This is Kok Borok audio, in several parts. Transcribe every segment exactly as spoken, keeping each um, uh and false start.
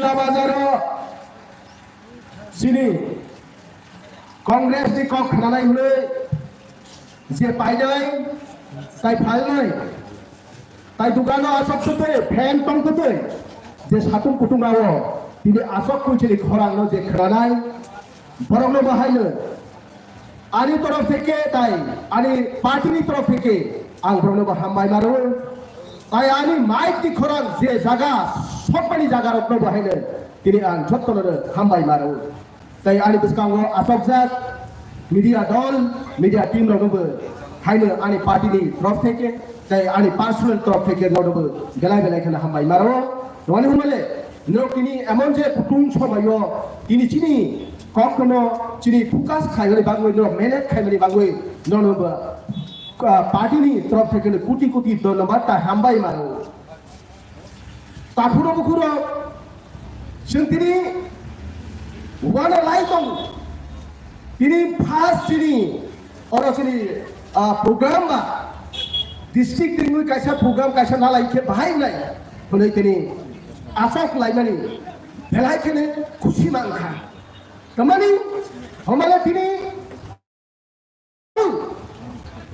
Bazar o chini Congress ni kok khnanai hwnwi je painai, tai phalnai, tai dukano aswk kwtwi, fan tong kwtwi, je satung kutung rao tini aswk kuichili khorang no je khnanai, borok no bahaino ani torof theke tai ani party ni torof theke ang borok no bo hambai maro. Tai ani mic ni khorang je jaga, sokmani jaga rok no bo haino tini ang jotto no hambai maro. Tai ani bwskango asokjak media dol, media team roknobo haino ani party ni torof theke, tai ani personal torof theke nonobo belai belai kheno hambai maro. Tongani humale, norok tini emon je kutung somaio tini chini kokno chini focus khaimani bagwi, norok manage khaimani bagwi nonobo, ah, party ni torof theke kuti kuti dhonnobad ta hambai maro. Takhuro bukhuro, chwng tini uana lai tongo. Tini first chini, oro chini, ah, program ba, district tingwi kaisa program kaisa nalai khe bahai wngnai. Hwnwi tini asok laimani belai kheno khusi mankha. Tamani, homale tini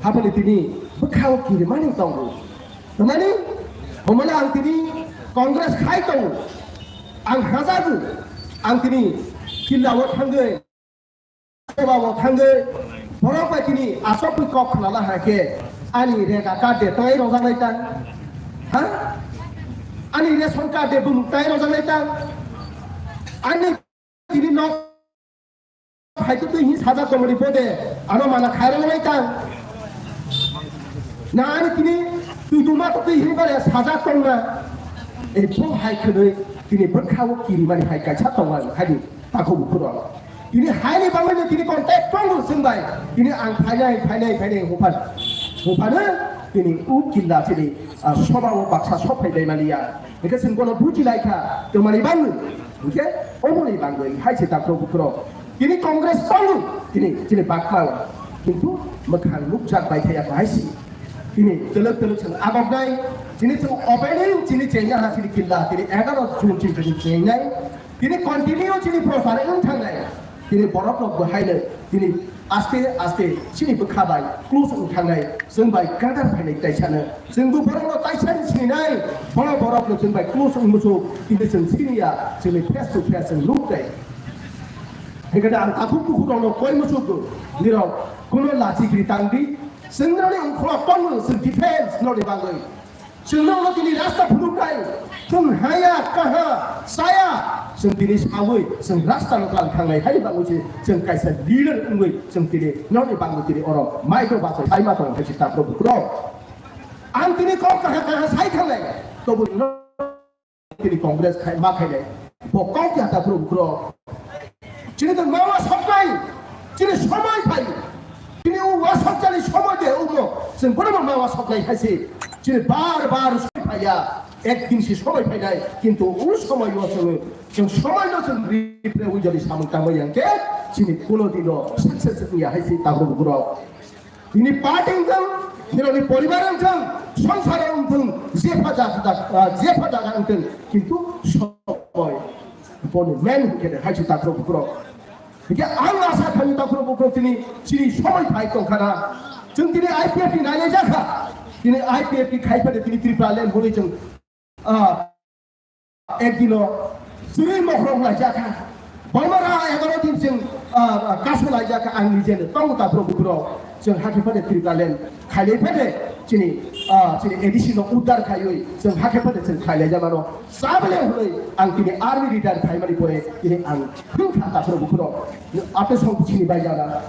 Habani tini bwkhao kirimani tongo. Tamani, homole ang tini Congress khai tongo. Ang hajago. Ang tini killao thangwi, sobao thangwi, borok bai tini asokni kok khnala hai khe ani rega card de tai rojaknai tang. Ha? Ani ration card de bumuk tai rojaknai tang. Ani tini nok hai twi hin sajak tongmani bode ano mana khairok lai tang. Na ani tini twi tuma twi hin bare sajak tongna. Ei bo hai khwnwi tini bwkhao kirimani hai kaisa tongo ang haini takhuk bukhurok. Tini haini bagwino tini contact tongo chwng bai. Tini ang phainai, phainai, phainai huphan. Huphano tini u killa tini, ah, sobao baksa sok phai dai maliya. Hingke chwng bono buji lai kha, twmani bagwi. Hingke omoni bagwi hai se takhuk bukhurok. Tini Congress tongo, tini, tini bakmao. Kintu mwkhang nukjak bai thaya hai si. Tini twlwk twlwk chwng agoknai, tini chwng opening, tini chengna ha tini killa, tini egaro June tini tini chengnai. Tini continue tini prochar wng thangnai. Tini borok rok bo haino tini aste aste chini bwkha bai close wng thangnai, chwng bai gadar phainai taisano. Chwng bo borok no taisani sinai, bono borok no chwng bai close wng muchuk, tini chwng siniya, chwngni face to face chwng nuk dai. Hingkhe ang takhuk bukhuk rok no koi muchuk, nirok kuno lachi gri tang di, chwng nani ungkholo tongo chwng defense noni bagwi. Chwng nono tini rasta phunuknai, chwng haya, kaha, saya, chwng tini sawi, chwng rasta no tlang thangnai, hai bagwi se chwng kaisa leader wngwi chwng tini noni bagwi tini oro mic rok bachai sai ma tongo hai se takhuk bukhuk rok. Ang tini kok kaha kaha sai thangnai, tobo no tini Congress khai ma khainai, bo kok ya takhuk bukhuk rok. Chini to mawa soknai, chini somoi phai. Chini u wasokjani somoi de umo, chwng bono mawa soknai hai se. Chini bar bar somoi phaiya, ek din si somoi phainai, kintu u somoi o chwng, chwng somoi no chwng ripre ujali samung tangma yang khe, chini kuno dino success ya hai se takhuk bukhuk rok. Tini party wngthang, nirokni poribar wngthang, songsar wngthang, jepha jaga, ah, jepha jaga wngthang, kintu somoi boni main hwnkhe hai se takhuk bukhuk rok. Hingke ang asa khaio takhuk bukhuk rok tini chini somoi phai tongkha na. Chwng tini I P F T ni nailai jakha. Tini I P F T khai phade tini Tripura land hwnwi chwng, ah, ek dino chwrwi mokhorok lai jakha. Bangma ra egaro din chwng, ah, kasu lai jakha ang nije no tongo takhuk bukhuk rok. Chwng hakhe phade Tripura land khailai phade chini, ah, chini A D C no uddar khaiwi chwng hakhe phade chwng khailai jamano. Sabole hwnwi ang tini army retire khaimani pore tini ang thung kha takhuk bukhuk rok. Ate song chini bai jana.